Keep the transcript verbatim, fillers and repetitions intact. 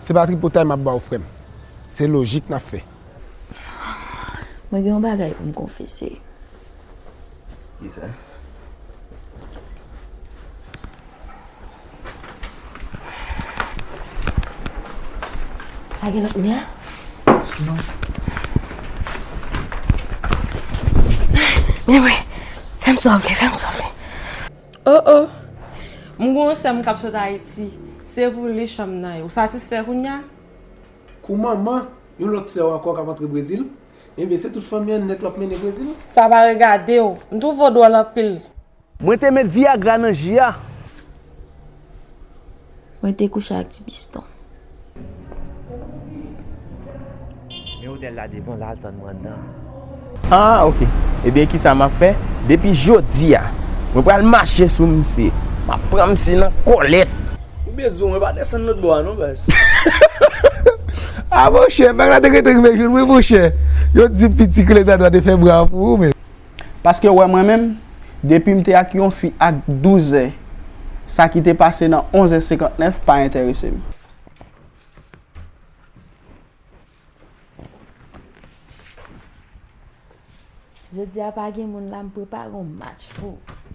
Se pa tripotay m ap ba w, frè m. Se lojik n ap fè. Mwen gen yon bagay pou m konfese. Kisa? Pa gen lòt moun la? Non. Men mwen, fè m sa w vle, fè m sa w vle. Oh oh! M gen yon sè m k ap sot Ayiti. Se pou li chanm nan ye. Ou satisfè kounye a? Kou manman, yon lòt sè w ankò k ap antre Brezil? Ebyen, se tout fanmi an nèt w ap mennen Brezil? Sa pa regade w. M twouve w dwòl anpil. Mwen te met Viagra nan ji a. Mwen te kouche ak ti piston. Men otèl la devan la, al tann mwen anndan. Ah, ok. Ebyen, kisa m ap fè? Depi jodi a, mwen pral mache sou misye. M ap pran misye nan kòlèt. Ou byen di w, mwen pa desann lòt bò a non, baz. Ah, monchè, bèk la te gentan rive jwenn mwen, monchè. Yo di piti kleta dwa te fè bra pou ou, men. Paske w wè mwen menm, depi m te ak yon fi ak douz è, sa ki te pase nan onz è senkant nèf pa enterese m. Jodi a pa gen moun la, m prepare yon match pou ou.